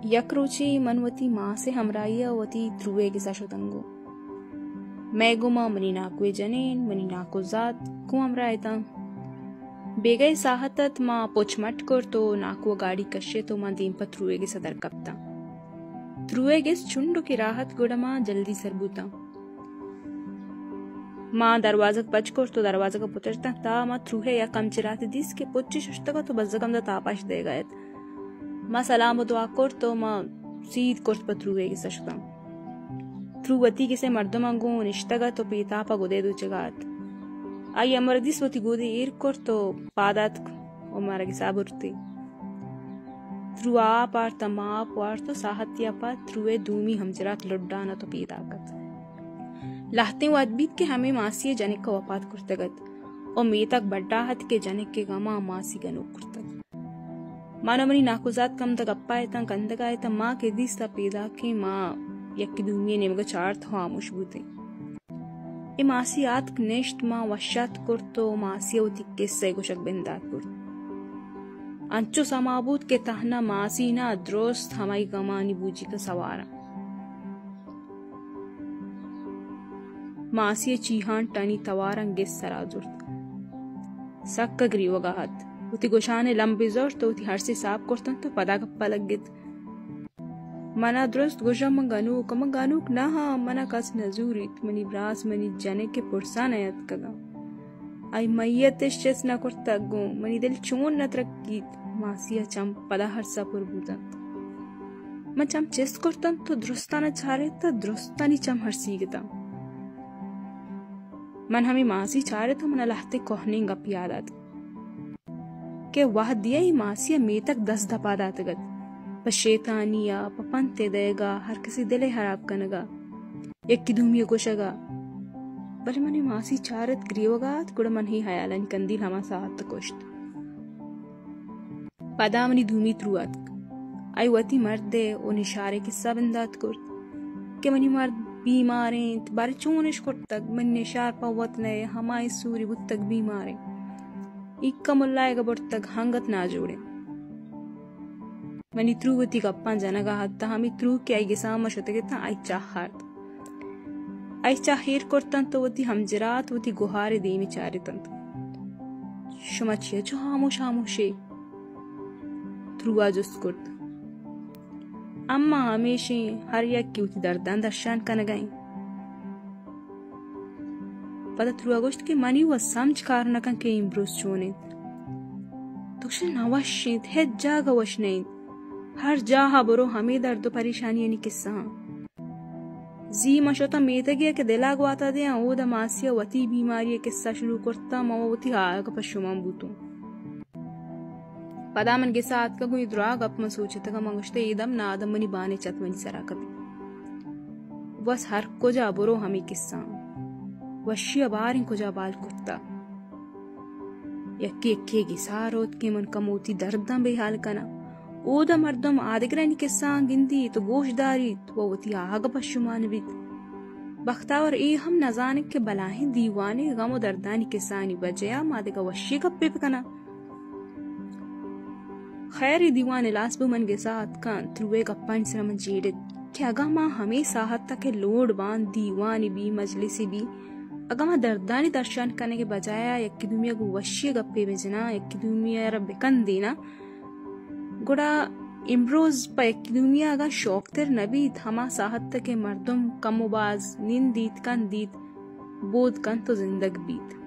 یک روچے من وتی ماس ءِ ہمراہی ءَ وتی تروئے گس ءَ شتنگوں۔ مئے گوما منی ناکو ءِ جنین، منی ناکو زات گوں ہمراہ اتاں۔ بیگہ ءِ ساہت ات، ما پچ مٹ کرت و ناکو ءَ گاڑی کشت و ما دیم پہ تروئے گس ءَ در کپتاں۔ تروئے گس چنڈکے راہ ات، گڑا ما جلدی سر بوتاں۔ ما دروازگ پچ کرت و دروازگ ءَ پترتاں، تا ما تروئے یک ہمچراتے دیست کہ پچ ششتگ ات و بزگ ہمدا تاپاش دئیگ ءَ ات۔ ما سلام و دعا کرت و ما سید کرت پہ تروئے گس ءَ شتاں۔ ترو وتی گس ءِ مردماں گوں نشتگ ات و پیتاپ ءَ گدے دوچگ ءَ ات۔ آئی ءَ مارا دیست، وتی گودی ایر کرت و پاد آتک و مارا گس ءَ برتی۔ ترو آپ آرت، ما آپ وارت و ساہتے ءَ پد تروئے دومی ہمچرات لڈان ات و پیداک ات۔ لہتیں وہد بیت کہ ہمے ماسی ءِ جنک ءَ وپات کرتگ ات و میتگ بڈا ات کہ جنک ءِ گماں ماسی گنوک کرتگ۔ من و منی ناکوزاتک ہمدا گپا اتاں، کندگا اتاں، ما کہ دیست ءَ پیداکیں، ما یکے دومی ءِ نیمگا چارت و ہاموش بوتیں۔ اے ماسی آتک نشت، ما وشات کرت و ماسی ءَ وتی کسہ ءِ گوشگ بندات کرت۔ انچو سما بوت کہ تہنا ماسی نہ، درست ہمائی گمانی بوجیگ ءَ سواراں۔ ماسی ءِ چیہانٹانی تواراں گس سرا زرت۔ سک گریوگا ات۔ وتی گوشان ءِ لمبے زرت و وتی ہرسے ساپ کرتنت و پدا گپا لگت۔ منا درست گوشاں، من گنوک، من گنوک نہ آں، منا کس نہ زوریت، منی براس، منی جنک ءِ پرسا نیاتکگاں۔ آئی میت اش چست نہ کرتگ گوں، منی دل چون نہ ترکیت۔ ماسی ءِ چم پدا ہرسا پر بوتنت۔ من چم چست کرتنت و درستانا چارت، درستانی چم ہرسیگ اتاں۔ من ہمے ماسی چارت و منا لہتیں کوہنیں گپ یاد آتک کہ وہدے ءَ اے ماسی ءَ میتگ دست دپا داتگ ات۔ پہ شیطانی ءَ، پہ پنت ءِ دئیگ ءَ، ہر کسی دل ءِ ہراب کنگ ءَ، یکے دومی ءِ گوشگ ءَ۔ بلے من اے ماسی چارت گریوگا ات، گڑا من اے ہیالانی کندیل ہما ساہت کشت۔ پدا منی دومی ترو اتک۔ آئی وتی مرد ءِ و نشار ءِ کسہ بندات کرت کہ منی مرد بیمار انت، بارے چون اش کرتگ، منی نشار پہ وت نئے، ہمائی سوری بوتگ بیمار انت۔ ایکا ملائیگ ءَ برتگ، ہنگت ناجوڑ انت۔ منی ترو وتی گپاں جنگا ات، تاں ہمے ترو کہ آئی گساں ما شتگ اتاں، آئی چاہ آرت۔ آئی چاہ ایر کرتنت و وتی ہمجرات وتی گہار ءِ دیمی چارتنت۔ شما چیا چو ہاموش ہاموشے؟ تروا جست کرت۔ اما ہمیشیں، ہر یکے وتی درداں درشان کنگا انت۔ پدا تروا گوشت کہ منی و سمجھ کار نہ کن کہ امروز چون انت۔ تو گوشے نہ وش انت، ہچ جاگہ وش نہ انت۔ ہر جاہ ءَ برو ہمے درد و پریشانیانی کسہ آں۔ زی من شتاں میتگے ءَ کہ دل ءَ گوات ءَ دیاں، اودا ماسی ءَ وتی بیماری ءِ کسہ شروع کرتاں، من وتی آہگ ءَ پشومان بوتوں۔ پدا من گسا آتکاں گوں اے دراہ گپ من سوچتگاں، من گوشتہ اے دم نادم منی بان ءِ چت منی سرا کپی۔ بس ہر کجا برو ہمے کسہ آں۔ وشی ءَ باریں کجا بال کرتہ۔ یکے یکے گسا روت کہ من کمو وتی درداں بے حال کناں۔ اودا مردم آدگرانی کسہاں گندیت و گوش داریت و وتی آہگ ءَ پشومان بیت۔ بختاور اے ہم نزانت کہ بلاہیں دیوانے غم و دردانی کسہانی بجہ ءَ ما دگہ وشی گپے بکناں۔ خیر، اے دیوان ہلاس بو، من گسا اتکاں، تروئے گپانی سرا من جیڑت کہ اگاں ما ہمے ساہت ءَ کہ لوڈ باں، دیوانے بی، مجلسے بی، اگاں ما دردانی درشان کنگ ءِ بجایا یکے دومی ءَ گوں وشی ءَ گپے بجناں، یکے دومی ءَ را بکندیناں، گڑا امروز پہ یکے دومی ءَ اگاں شوکتر نہ بیت، ہما ساہت ءَ کہ مردم کم و باز نندیت، کندیت، بود کنت و زندگ بیت۔